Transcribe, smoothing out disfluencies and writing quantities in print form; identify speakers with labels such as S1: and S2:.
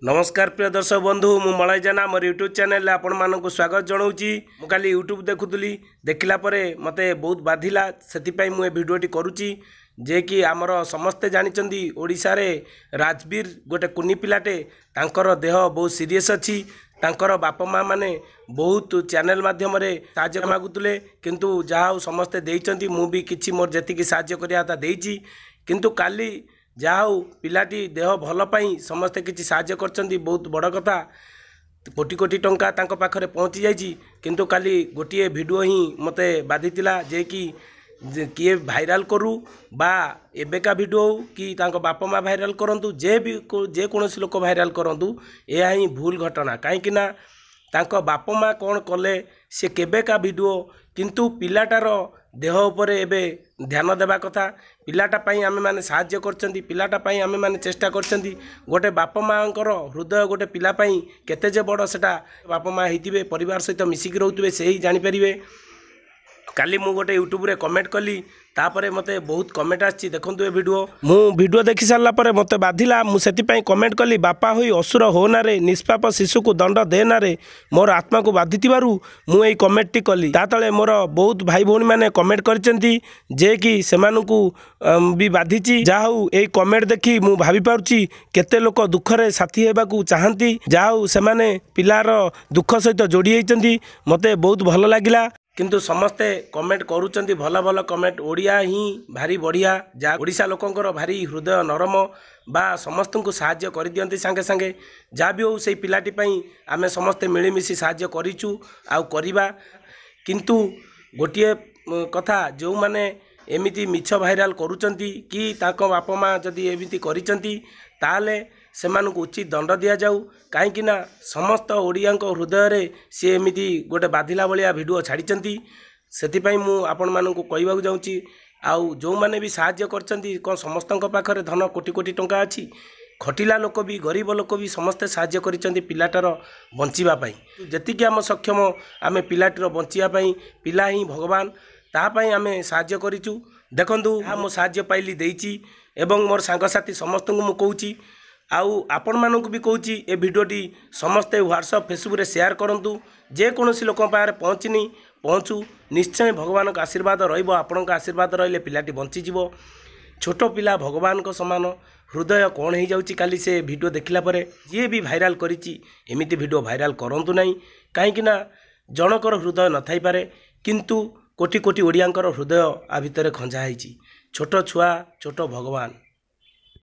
S1: ନମସ୍କାର ପ୍ରିୟ ଦର୍ଶକ ବନ୍ଧୁ, ମୁଁ ମଳୟ ଜେନା, ମୋର ୟୁଟ୍ୟୁବ୍ ଚ୍ୟାନେଲରେ ଆପଣମାନଙ୍କୁ ସ୍ୱାଗତ ଜଣାଉଛି। ମୁଁ କାଲି ୟୁଟ୍ୟୁବ୍ ଦେଖୁଥିଲି, ଦେଖିଲା ପରେ ମୋତେ ବହୁତ ବାଧିଲା, ସେଥିପାଇଁ ମୁଁ ଏ ଭିଡ଼ିଓଟି କରୁଛି। ଯେ କି ଆମର ସମସ୍ତେ ଜାଣିଛନ୍ତି, ଓଡ଼ିଶାରେ ରାଜବୀର ଗୋଟେ କୁନି ପିଲାଟେ, ତାଙ୍କର ଦେହ ବହୁତ ସିରିୟସ୍ ଅଛି। ତାଙ୍କର ବାପା ମା' ମାନେ ବହୁତ ଚ୍ୟାନେଲ ମାଧ୍ୟମରେ ସାହାଯ୍ୟ ମାଗୁଥିଲେ, କିନ୍ତୁ ଯାହା ହଉ ସମସ୍ତେ ଦେଇଛନ୍ତି। ମୁଁ ବି କିଛି ମୋର ଯେତିକି ସାହାଯ୍ୟ କରିବା କଥା ଦେଇଛି। କିନ୍ତୁ କାଲି ଯାହା ହଉ ପିଲାଟି ଦେହ ଭଲ ପାଇଁ ସମସ୍ତେ କିଛି ସାହାଯ୍ୟ କରିଛନ୍ତି, ବହୁତ ବଡ଼ କଥା। କୋଟି କୋଟି ଟଙ୍କା ତାଙ୍କ ପାଖରେ ପହଞ୍ଚି ଯାଇଛି। କିନ୍ତୁ କାଲି ଗୋଟିଏ ଭିଡ଼ିଓ ହିଁ ମୋତେ ବାଧିଥିଲା, ଯେ କି କିଏ ଭାଇରାଲ କରୁ ବା ଏବେକା ଭିଡ଼ିଓ ହେଉ କି ତାଙ୍କ ବାପା ମା' ଭାଇରାଲ କରନ୍ତୁ, ଯେ ବି ଯେକୌଣସି ଲୋକ ଭାଇରାଲ କରନ୍ତୁ, ଏହା ହିଁ ଭୁଲ ଘଟଣା। କାହିଁକି ନା ତାଙ୍କ ବାପା ମା' କ'ଣ କଲେ, ସେ କେବେକା ଭିଡ଼ିଓ, କିନ୍ତୁ ପିଲାଟାର ଦେହ ଉପରେ ଏବେ ଧ୍ୟାନ ଦେବା କଥା। ପିଲାଟା ପାଇଁ ଆମେମାନେ ସାହାଯ୍ୟ କରିଛନ୍ତି, ପିଲାଟା ପାଇଁ ଆମେମାନେ ଚେଷ୍ଟା କରିଛନ୍ତି। ଗୋଟେ ବାପା ମାଆଙ୍କର ହୃଦୟ ଗୋଟେ ପିଲା ପାଇଁ କେତେ ଯେ ବଡ଼, ସେଟା ବାପା ମା' ହେଇଥିବେ, ପରିବାର ସହିତ ମିଶିକି ରହୁଥିବେ, ସେ ହିଁ ଜାଣିପାରିବେ। କାଲି ମୁଁ ଗୋଟେ ୟୁଟ୍ୟୁବରେ କମେଣ୍ଟ କଲି, ତାପରେ ମୋତେ ବହୁତ କମେଣ୍ଟ ଆସିଛି। ଦେଖନ୍ତୁ ଏ ଭିଡ଼ିଓ। ମୁଁ ଭିଡ଼ିଓ ଦେଖି ସାରିଲା ପରେ ମୋତେ ବାଧିଲା, ମୁଁ ସେଥିପାଇଁ କମେଣ୍ଟ କଲି, ବାପା ହୋଇ ଅସୁର ହୋନାରେ, ନିଷ୍ପାପ ଶିଶୁକୁ ଦଣ୍ଡ ଦେନାରେ। ମୋର ଆତ୍ମାକୁ ବାଧିଥିବାରୁ ମୁଁ ଏଇ କମେଣ୍ଟଟି କଲି। ତା ତଳେ ମୋର ବହୁତ ଭାଇ ଭଉଣୀମାନେ କମେଣ୍ଟ କରିଛନ୍ତି, ଯେ କି ସେମାନଙ୍କୁ ବି ବାଧିଛି। ଯାହା ହଉ, ଏଇ କମେଣ୍ଟ ଦେଖି ମୁଁ ଭାବିପାରୁଛି କେତେ ଲୋକ ଦୁଃଖରେ ସାଥୀ ହେବାକୁ ଚାହାନ୍ତି। ଯାହା ହଉ, ସେମାନେ ପିଲାର ଦୁଃଖ ସହିତ ଯୋଡ଼ି ହେଇଛନ୍ତି, ମୋତେ ବହୁତ ଭଲ ଲାଗିଲା। କିନ୍ତୁ ସମସ୍ତେ କମେଣ୍ଟ କରୁଛନ୍ତି ଭଲ ଭଲ କମେଣ୍ଟ। ଓଡ଼ିଆ ହିଁ ଭାରି ବଢ଼ିଆ, ଯାହା ଓଡ଼ିଶା ଲୋକଙ୍କର ଭାରି ହୃଦୟ ନରମ ବା ସମସ୍ତଙ୍କୁ ସାହାଯ୍ୟ କରିଦିଅନ୍ତି ସାଙ୍ଗେ ସାଙ୍ଗେ। ଯାହା ବି ହେଉ, ସେଇ ପିଲାଟି ପାଇଁ ଆମେ ସମସ୍ତେ ମିଳିମିଶି ସାହାଯ୍ୟ କରିଛୁ ଆଉ କରିବା। କିନ୍ତୁ ଗୋଟିଏ କଥା, ଯେଉଁମାନେ ଏମିତି ମିଛ ଭାଇରାଲ କରୁଛନ୍ତି କି ତାଙ୍କ ବାପା ମା' ଯଦି ଏମିତି କରିଛନ୍ତି, ତାହେଲେ ସେମାନଙ୍କୁ ଉଚିତ ଦଣ୍ଡ ଦିଆଯାଉ। କାହିଁକିନା ସମସ୍ତ ଓଡ଼ିଆଙ୍କ ହୃଦୟରେ ସିଏ ଏମିତି ଗୋଟେ ବାଧିଲା ଭଳିଆ ଭିଡ଼ିଓ ଛାଡ଼ିଛନ୍ତି। ସେଥିପାଇଁ ମୁଁ ଆପଣମାନଙ୍କୁ କହିବାକୁ ଯାଉଛି, ଆଉ ଯେଉଁମାନେ ବି ସାହାଯ୍ୟ କରିଛନ୍ତି, କ'ଣ ସମସ୍ତଙ୍କ ପାଖରେ ଧନ କୋଟି କୋଟି ଟଙ୍କା ଅଛି? ଖଟିଲା ଲୋକ ବି, ଗରିବ ଲୋକ ବି ସମସ୍ତେ ସାହାଯ୍ୟ କରିଛନ୍ତି ପିଲାଟାର ବଞ୍ଚିବା ପାଇଁ। ଯେତିକି ଆମ ସକ୍ଷମ, ଆମେ ପିଲାଟିର ବଞ୍ଚିବା ପାଇଁ, ପିଲା ହିଁ ଭଗବାନ, ତା ପାଇଁ ଆମେ ସାହାଯ୍ୟ କରିଛୁ। ଦେଖନ୍ତୁ, ମୁଁ ସାହାଯ୍ୟ ପାଇଲି ଦେଇଛି ଏବଂ ମୋର ସାଙ୍ଗସାଥି ସମସ୍ତଙ୍କୁ ମୁଁ କହୁଛି, ଆଉ ଆପଣମାନଙ୍କୁ ବି କହୁଛି, ଏ ଭିଡ଼ିଓଟି ସମସ୍ତେ ହ୍ୱାଟ୍ସଅପ୍, ଫେସବୁକ୍ରେ ସେୟାର କରନ୍ତୁ। ଯେକୌଣସି ଲୋକଙ୍କ ପାଖରେ ପହଞ୍ଚିନି, ପହଞ୍ଚୁ। ନିଶ୍ଚୟ ଭଗବାନଙ୍କ ଆଶୀର୍ବାଦ ରହିବ। ଆପଣଙ୍କ ଆଶୀର୍ବାଦ ରହିଲେ ପିଲାଟି ବଞ୍ଚିଯିବ। ଛୋଟ ପିଲା ଭଗବାନଙ୍କ ସମାନ। ହୃଦୟ କ'ଣ ହେଇଯାଉଛି କାଲି ସେ ଭିଡ଼ିଓ ଦେଖିଲା ପରେ। ଯିଏ ବି ଭାଇରାଲ କରିଛି, ଏମିତି ଭିଡ଼ିଓ ଭାଇରାଲ କରନ୍ତୁ ନାହିଁ। କାହିଁକିନା ଜଣଙ୍କର ହୃଦୟ ନଥାଇପାରେ, କିନ୍ତୁ କୋଟି କୋଟି ଓଡ଼ିଆଙ୍କର ହୃଦୟ ଆ ଭିତରେ ଖଞ୍ଜା ହେଇଛି। ଛୋଟ ଛୁଆ, ଛୋଟ ଭଗବାନ।